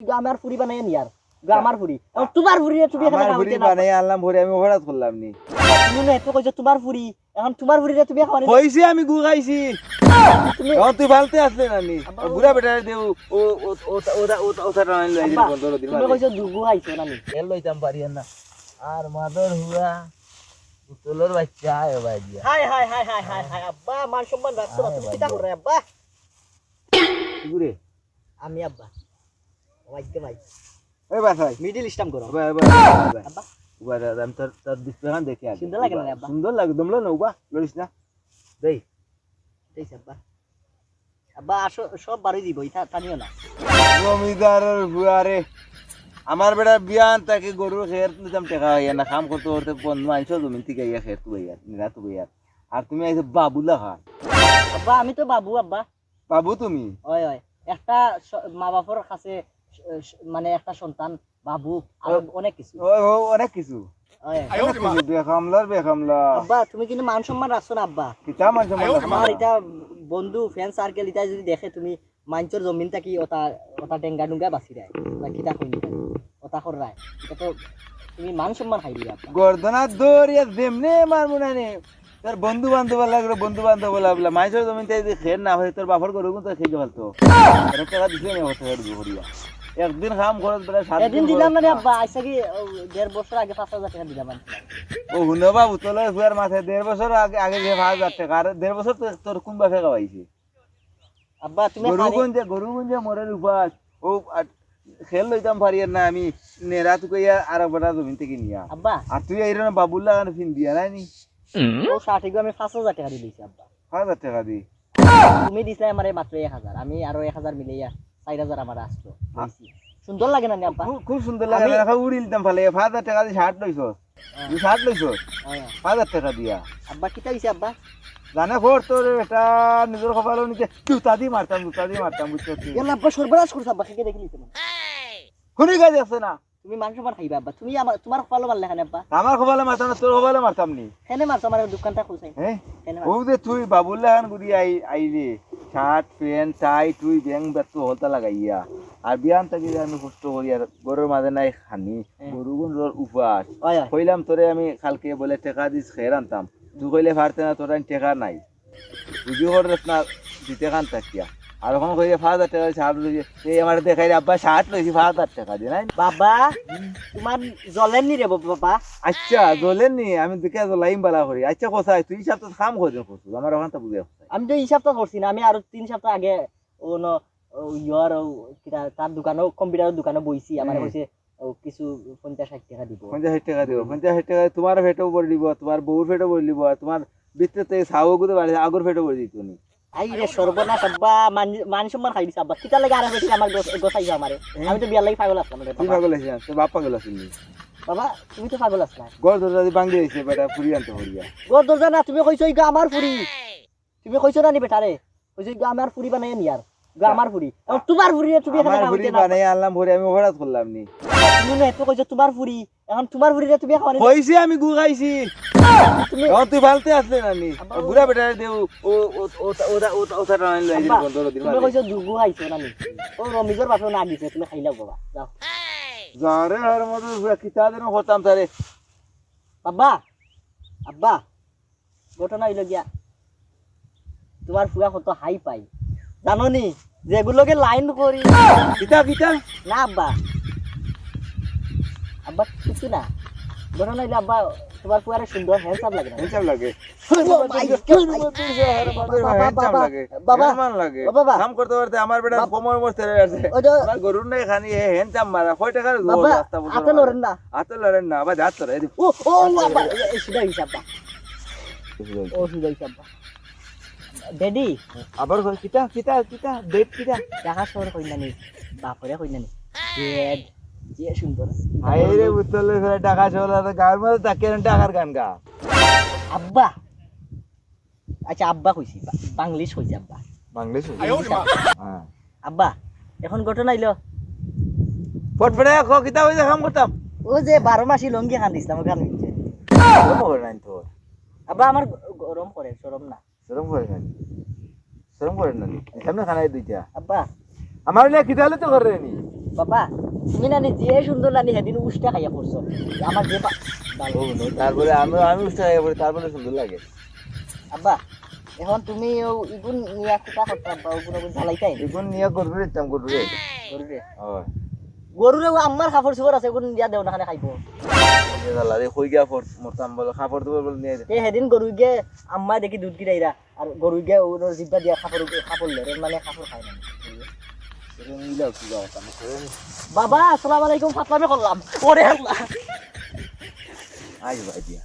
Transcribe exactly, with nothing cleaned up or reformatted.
ইগু আমার ফুরি বানাইয়া নিয়ার। ইগু আমার ফুরি। এখন তোমার ফুরিরে তুমি এখানে আমার খাওয়াইতে ফুরি না। বানাই আনলাম, ফুরি আমি অপরাধ করলাম নি। তুমি না এত কইছো তোমার ফুরি, এখন তোমার ফুরিরে তুমি খাওয়ানি। কইছি আমি গু খাইছি। তুমি এখন তুই ফালতে আসলে না নি? আব্বা, বুড়া বেটারে দেও, ও, ও, ও, ও, ও, ও, ও, আব্বা, বন্ধ করে দিন তুমি মারে। কইছো দু গু খাইছো না নি? এর লইতাম পারি না। আর মাদর হুয়া, পুতুলর বাচ্চা, আয় ভাই দিয়া। হায়, হায়, হায়, হায়, হায়, হায়, আব্বা, মান সম্মান রাখছো না, আয় তুমি ভাই কিতা দিয়া। করো, আব্বা? কি করে? আমি আব্বা। ভাই, ভাই। এই বাসাই। Middle stamp করো। ওবা, ওবা, ওবা, ওবা। আব্বা। ওবা, দাদা, আমি তোর, তোর display খান দেখি আগে। সুন্দর লাগে না রে, আব্বা? সুন্দর লাগে, দমলো না, ওবা, লড়িস না। দেই। ঠিক আছে, আব্বা। আব্বা, আসো, সব বারই দিব, ইটা টানিও না। জমিদারর ফুয়ারে। আমার বেটা বিয়ান তাকে গরুর খের নিতাম টেকা হইয়া না, কাম করতে করতে বন্ধ মানছো জমিন থেকে আইয়া খের তুবাইয়া, নিরা তুবাইয়া। আর তুমি আইছো বাবুলা খান। আব্বা, আমি তো বাবু, আব্বা। বাবু তুমি? ওই, ওই। একটা স-, মা বাপর কাছে স-, স-, মানে একটা সন্তান বাবু, আর ও। অনেক কিছু। ও, ও, অনেক কিছু। ওই। অনেক কিছু, বেকামলার বেকামলা। আব্বা, তুমি কিন্তু মান সম্মান রাখছো না, আব্বা। কিতা মান সম্মান রাখছো না? আমার ইটা বন্ধু, friend circle, ইটা যদি দেখে তুমি মানষর জমিন থাকি ওটা, ওটা ডেঙ্গা ডুঙ্গা বাছি দেয়। বা কিতা কইনি তাই? ওটা কর রায়। ইটা তো তুমি মান সম্মান হারাই দিবা, আব্বা। গর্দনা দৌড়িয়া যেমনে মারমু না নে। তোর বন্ধু বান্ধব লাগলো, বন্ধু বান্ধব বলা বলা, মানষর জমিন থাকি যদি খের না হয়, তোর বাপর গরু কিন্তু খেয়ে ফালতো। তোর টেকা দিছে না, হতে হতে করিয়া। একদিন কাম খরচ বেটা সাত এদিন দিন দিলাম না রে খরচ। আব্বা, আইসা কি, ও, দেড় বছর আগে পাঁচ হাজার টেকা দিলাম আমি। ও হুনো বাবু, তোর ফুয়ার মাথায় দেড় বছর আগে, আগে যে পাঁচ হাজার টেকা, আর দেড় বছর তো তোর কোন বাপে খাওয়াইছে? আব্বা, তুমি গরু খালি গঞ্জে, গরু গঞ্জে মরের উপাস। ও, আর খের লইতাম পারি আর না, আমি নেড়া তুকাইয়া আর বেটা জমিন থেকে নিয়া। আব্বা। আর তুই এই রকম বাবুর লাগানো ফিন দিয়া নাই নি? ও ষাট এগু আমি পাঁচ হাজার টেকা দিলাইছি, আব্বা। পাঁচ হাজার টেকা দি? তুমি দিছলায় আমারে মাত্র এক হাজার, আমি আরো এক হাজার মিলাইয়া চাইর হাজার আমার আসলো। আ- লইছি। সুন্দর লাগে না নি, আব্বা? খুব, খুব সুন্দর লাগে আমি না, এখন উড়িলতাম ফালে, পাঁচ হাজার টেকা দি শার্ট লইছস। হ্যাঁ। তুই শার্ট লইছস? হ্যাঁ। পাঁচ হাজার টেকা দিয়া। আব্বা, কিতা হইছে, আব্বা? জানে খোর তোর এটা নিজর কপালো নিজে জুতা দি মারতাম, জুতা দি মারতাম, বুঝছস তুই? ইয়াল্লা, আব্বা, সর্বনাশ করছে, আব্বা, কে দেখে নিছে মানে? হুনি গাছ আছে না? তুমি মাংস মার খাইবা, আব্বা। তুমি আমার, তোমার কপালো মারলে কেনে, আব্বা? আমার কপালো মারতাম না, তোর কপালো মারতাম নি। কেনে মারছো আমার দোকানটা খুলছে? হ্যাঁ? কেনে মারছো? ও যে তুই বাবুল্লাহ খান গুড়ি আই-, আইলে, শার্ট, প্যান্ট, টাই, টুই, ব্যাং, ব্যাগ তো হলতা লাগাইয়া। আর বিয়ান থাকি যে আমি কষ্ট করি আর ঘরর মাঝে নাই খানি, হ্যাঁ। গরু গুনর উপাস। অয়, অয়। কইলাম তোরে আমি কালকে বলে টেকা দিস খের আনতাম। তুই কইলে পারতে না, তোর আইন টেকা নাই। বুঝি কর না দিতে খান থাকিয়া। আর ওখান কইলে পাঁচ হাজার টেকা দিছে, আর লইছে, এই আমার দেখাই রে আব্বা শার্ট লইছি পাঁচ হাজার টেকা দিয়ে, নাই? বাবা, তোমার জ্বলেননি রে বাবা। আচ্ছা, জ্বলেননি, আমি দেখে জ্বলাইম বালা করি। আচ্ছা, কোথায় তুই হিসাব তো কাম করে দিন করছিস, আমার ওখান তো বুঝে কোথায়। আমি তো হিসাব তো করছি না, আমি আরো তিন সপ্তাহ আগে ও ন-, ও ইয়ার ও কিতা, তার দোকানো, কম্পিউটারের দোকানো বইছি, আমার হুম। কইছে ও কিছু পঞ্চাশ ষাট টেকা দিব। পঞ্চাশ ষাট টেকা দিব, হুম। পঞ্চাশ ষাট টেকা তোমার পেটও ভরে দিব, তোমার বউর পেটও ভরে দিব, তোমার ভিতরে থেকে ছাও গুঁতো বাড়ি আগর পেটও ভরে দিত নি। আই রে সর্বনাশ আব্বা, মান, মান সম্মান খাই দিছে আব্বা। কিতা লাগে আর বেশি আমার গোস-, গোসাইছো আমারে? হ্যাঁ? আমি তো বিয়ার লাগি পাগল আছলাম রে তুই বাবা। পাগল আছিস না, তোর বাপ পাগল আছিস নি? বাবা, তুমি তো পাগল আছলা। ঘর দরজা দি ভাঙি দিছে বেটা, ফুরি আনতে হরিয়া। ঘর দরজা না, তুমি কইছো ইগু আমার ফুরি। তুমি কইছো না নি বেটারে? কইছো ইগু আমার ফুরি বানাইয়া নিয়ার। ইগু আমার ফুরি। আর তোমার ফুরি তুমি এখানে আমার খাওয়াইতে ফুরি না। বানাই আনলাম, ফুরি আমি অপরাধ করলাম নি। তুমি না এত কইছো তোমার ফুরি। এখন তোমার ফুরিরে তুমি খাওয়ানি। কইছি আমি গু খাইছি। তুমি এখন তুই ফালতে আসলে না নি? আব্বা, বুড়া বেটারে দেও, ও, ও, ও, ও, ও, ও, ও, টানাই লই আব্বা, বন্ধ করে দিন তুমি মারে। কইছো দু গু খাইছো না নি? ও রমিজর বাপে না দিছে, তুমি খাইলাও বাবা, যাও। যা রে, আর মতো পুরা কিতা যেন করতাম তারে। আব্বা, আব্বা, ঘটনা হইল গিয়া, তোমার ফুয়া কত হাই পাই, জানো নি? যেগুলোকে লাইন করি। কিতা, কিতা? না আব্বা, আব্বা, কিছু না। ঘটনা হইল আব্বা, তোমার ফুয়ারে সুন্দর, হ্যান্ডসাম লাগে না? হ্যান্ডসাম লাগে। Oh my God, my God। বাবা, হ্যান্ডসাম বাবা, লাগে। বাবা। হ্যান্ডসাম লাগে। ও বাবা। কাম করতে করতে আমার বেটা বাবা। কোমর মোর তেরে আছে। ওই যে আমার গরুর নাই খানি, এ হ্যান্ডসাম মারা। কয় টাকার বাবা, রাস্তা বছর হাতে মারা। লড়েন না। হাতে লড়েন না, আবার যাত তোরা, এই যে ও, ও, বাবা, এ, এ, সুদাই হিসাব বা। ও, সুদাই হিসাব বা। ড্যাডি। আবার কই, কিতা, কিতা, কিতা, ডেট কিতা? ঢাকা শহর কই না নি? বাপরে কই না নি? ড্যাড, যে সুন্দর। হায় রে, বুঝতে পারলে, ঢাকা শহর আর গাঁর মধ্যে তাকে ঢাকার গান গা। আব্বা। আচ্ছা, আব্বা কইছি, বা-, বাংলিশ কইছি আব্বা। বাংলিশ কইছি? হ্যাঁ। আব্বা, এখন ঘটনা হইল। ফটফটে ক, কিতা হইছে কাম করতাম? ও যে বারো মাসি লঙ্গি খান দিছিলাম, ওখান হইছে। গরম করে নাই তোর? আব্বা, আমার গ-, গরম করে, শরম না। শরম করে নাই? শরম করে না নি? সামনে খানায় দুইটা। আব্বা। আমার লিয়া কিতা হলে তো করে নি? বাবা, তুমি নানি যে সুন্দর নানি হেদিন উষ্টা খাইয়া পড়ছো। আমার যে পা-, ভালো। ও, নো, তারপরে আমি, আমি উষ্টা খাইয়া পড়ি, তারপরে সুন্দর লাগে। আব্বা, এখন তুমি ও ইগুন নিয়া কুতা করতে আব্বা, ওগুন ওগুন জ্বালাইতাই। এগুন নিয়া গরুরে দিতাম, গরুরে। গরুরে। হয়। গরুরে ও আম্মার কাপড় চোপড় আছে, ওগুন দিয়া দেও না, খানে খাইবো। জ্বালা রে, কই গিয়া পড়-, মরতাম বলো, কাপড় চোপড় বলে নিয়ে দে। তে হেদিন গরুইগে আম্মায় দেখি দুধ গিরাইরা, আর গরুইগে ওর জিব্বা দিয়া কাপড়, কাপড় লের, মানে কাপড় খায় না। এরকম মিলাও কি বাবা, তাহলে করে নি। বাবা, আসসালামু আলাইকুম, ফাতলামি করলাম। ওরে আল্লাহ। আই ভাই দিয়া।